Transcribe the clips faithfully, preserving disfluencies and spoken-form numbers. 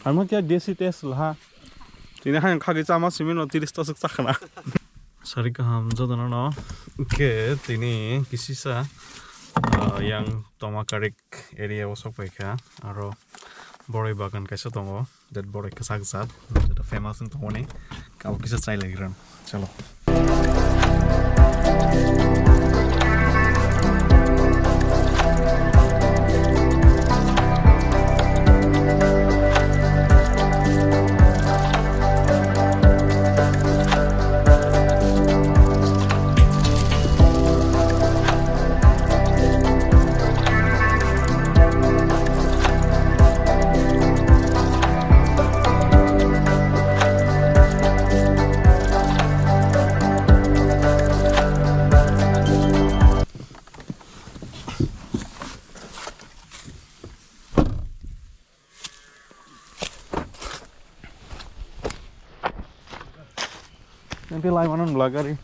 Ang khe desi test laha. Tini hayung khagwi chama simi no tiris ta swk chakhna. Sari kaham jotono no. Khe tini kisisa, ah, yang Tomakarik area o sok pai kha. Aro boroi bagan kaisa tongo. That boroi kwchak jat. Jeta famous wng tongmani. Kabo kisa chai lai gram. Chalo. Nanti lai manon bela gari.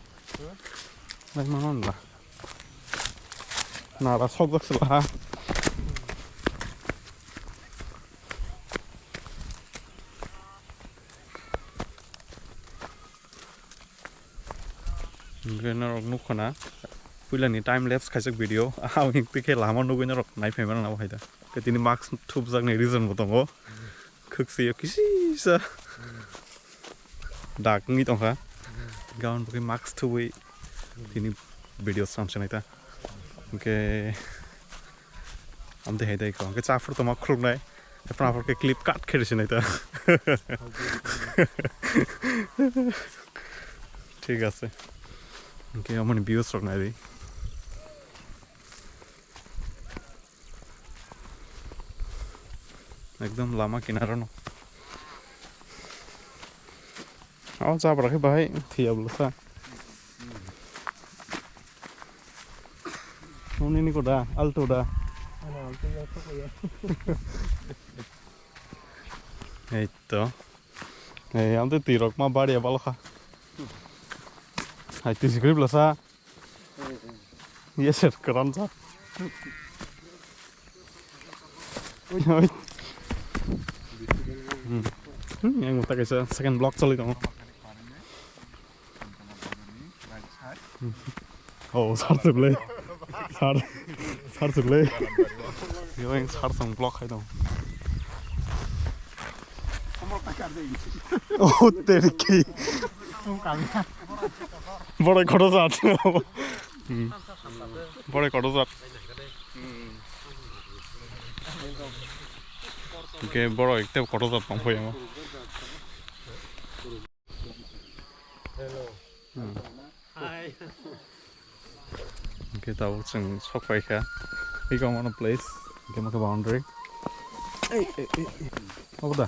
Lai manon bela. Nara sok jak sela ha. Hwnkhe norok nukho na, puilani time lapse khaijak video. Ang hwnkhe lama nugwi norok naiphai mano nabo hai da. Khe tini mask thupjakni reason bo tongo. Khwksio kisisa dak wngwi tongkha. Gaon bo khe mask thubwi tini video samsonai ta. Hwnkhe amtwi hai dai kho. Hwnkhe chaphuru tongma khuluknai. Ephano aphuru khe clip cut khe rwsinai ta. Thik ase. Hwnkhe amoni views rok nai di. Ekdom lama kinaro no. O jabra khe bahai thwiya bwlwsa. Nini ni koda, Alto da. Ano Alto ya to ko ya. Ei to. Ei, ang twi twi rok ma bari ya balo kha. Hai twi sikri bwlwsa. Yes sir, karam sa. Oi. Hmm. Hmm, yang tak kaisa second block choli tongo. Oh, sar se ble. Sar, sar se ble. Yo, yang sar sang block hai dong. Oh, terki. Boro kotor jat. Hmm. Boro kotor jat. Oke, boro ekte kotor jat tong phaio. Hmm. Hwnkhe tabuk chwng sok pai kha. Iko mano place, hwnkhe mokhe boundary. Ei, ei, ei, ei. Obo da?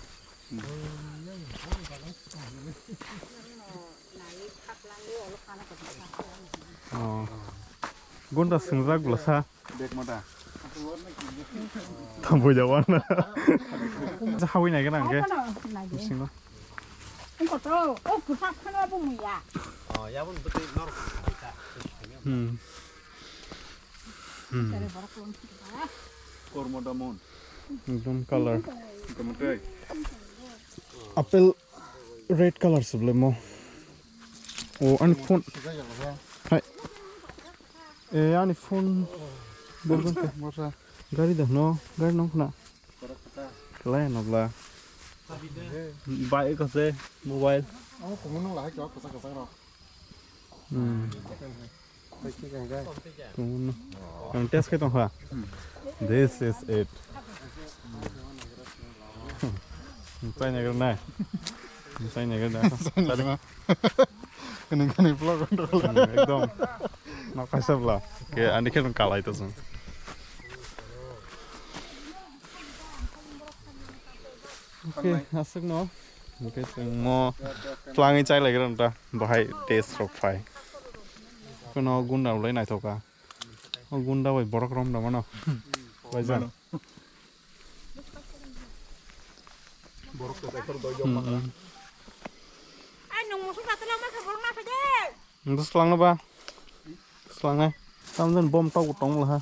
Oh. Gunda swngjak bwlasa. Bek mata. Tamo jawan. Hawi nai gana hwnkhe. Bisingo. Engko to, o kwchak phano bo muya. Oh, ya bo bwtwi norok. Hmm. Hmm. Kormo damon. Ekdom color. Kormo tei. Apple red color se bwlai mo. O ani phone. Hai. E ani phone. Borok te. Gari da no, gari nong khna. Kelai nokla. Bike ase, mobile. Amo kumun nang lahai kau kasa kasa rok. Hmm. Bai ki kang jai. Kumun. Kang test kai tong kha. This is it. Chai nagar nai. Chai nagar nai. Kani kani vlog control. Ekdom. Nok kaisa bla. Ke ani khe kalai to sung. Okay, aswk no. Okay, chwng mo twlangwi chai lai gra ta. Bahai test rok phai. Kono gunda ulai naithoka. O gunda bai borok rom da mano. Bai jan. Borok to daikor doi jok. Hmm, hmm. Ai nung musu katla ma khe borok na phede. Bwswlangno ba? Bwswlangnai. Tamjani bom tok bo tong laha.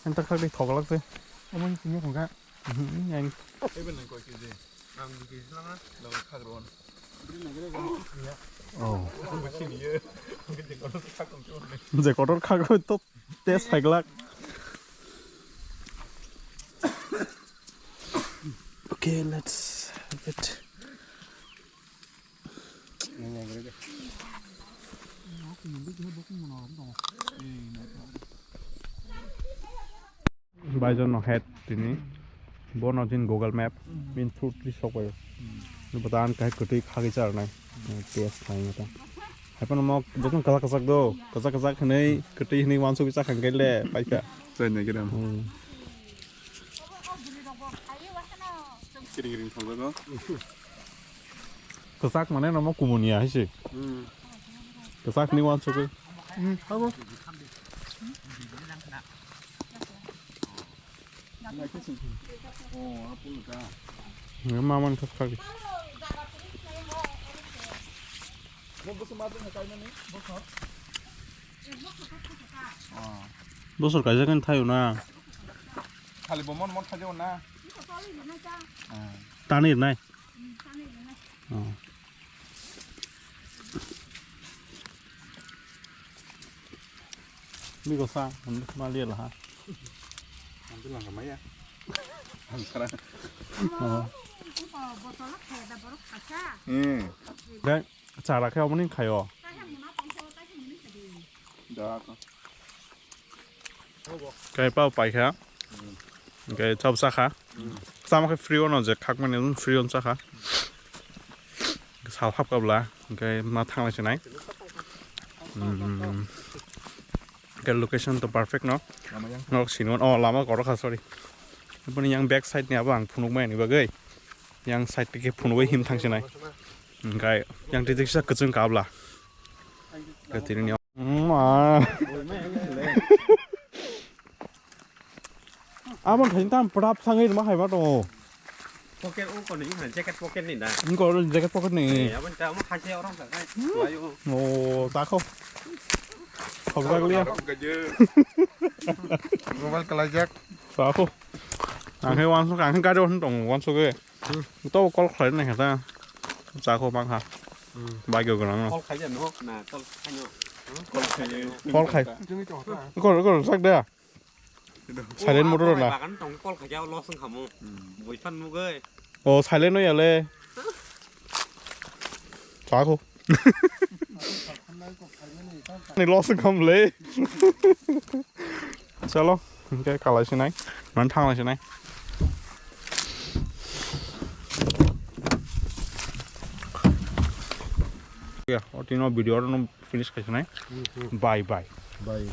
Ang tak tak de thoglak se. Omo ni sini khungkha. Mhm, yang. Ebe nang koi kg? Oh. Je kotor khagwi to test haiglak. Okay, let's have it. Baijon no het tini. Bono jin Google Map min through tri sok bai. Bata an kai kwtwi khagwi charnai. Test khlai ngata. Haipano mo joto kwchak kwchak do. Kwchak kwchak hwnwi kwtwi hwnwi wansugwi chakhang kele paikha. Chai nai kiram. Hmm. Kiring kiring thangjago. Kwchak mane nomo kumuni ya hai se. Hmm. Kwchak ni wansugwi. Hmm, abo. Maman khak khak. Bosor kaisa kan thayo na. Khali bo mon mon thayo na. Tanir nai. Oh. Biko sa, ang ma liya laha. Ang bilang ka maya. Ang sara. Oh. Hmm. Dai, chara khe omo ni khayo. Da ka. Kai pao paikha. Kai chao chakha. Chama khe free ono je khakmani free on chakha. Sal hap kabla, hingke ma thanglai sinai. Hmm. Hingke location to perfect no. Lama yang. Nok sini, oh, lama korok ha, sorry. Boni yang back side ni abo ang phunuk mai ni bagwi. Yang side ke phunuk him thang sinai. Hingke yang titik sa kuchung kabla. Hingke tini ni. Ma. Abon thain tam prap sangwi ma hai ma tongo. Pocket o koni ha jacket pocket ni da. Ingko jacket pocket ni. Eh, abon ta mo khaise orang sa kai. Ayo. O, ta kho. Khok jak liya. Mobile kalajak. Ta kho. Ang he wansuk, ang he gari on tong wansuk e. To call khlai nai kha ta. Cha kho bang kha. Bai go gwnang no. Call khai ja no na, call khai no. Call khai. Call khai. Call, call sak da. Silent mode rw na. Bagan tong call khai ja loss wng kha mo. Boi phan mugoi. O silent no ya le. Cha kho. Ni loss wng kha mo le. Chalo, hingke kalai sinai, man thanglai sinai. Ya, o tino video no finish khai sinai. Bye bye. Bye.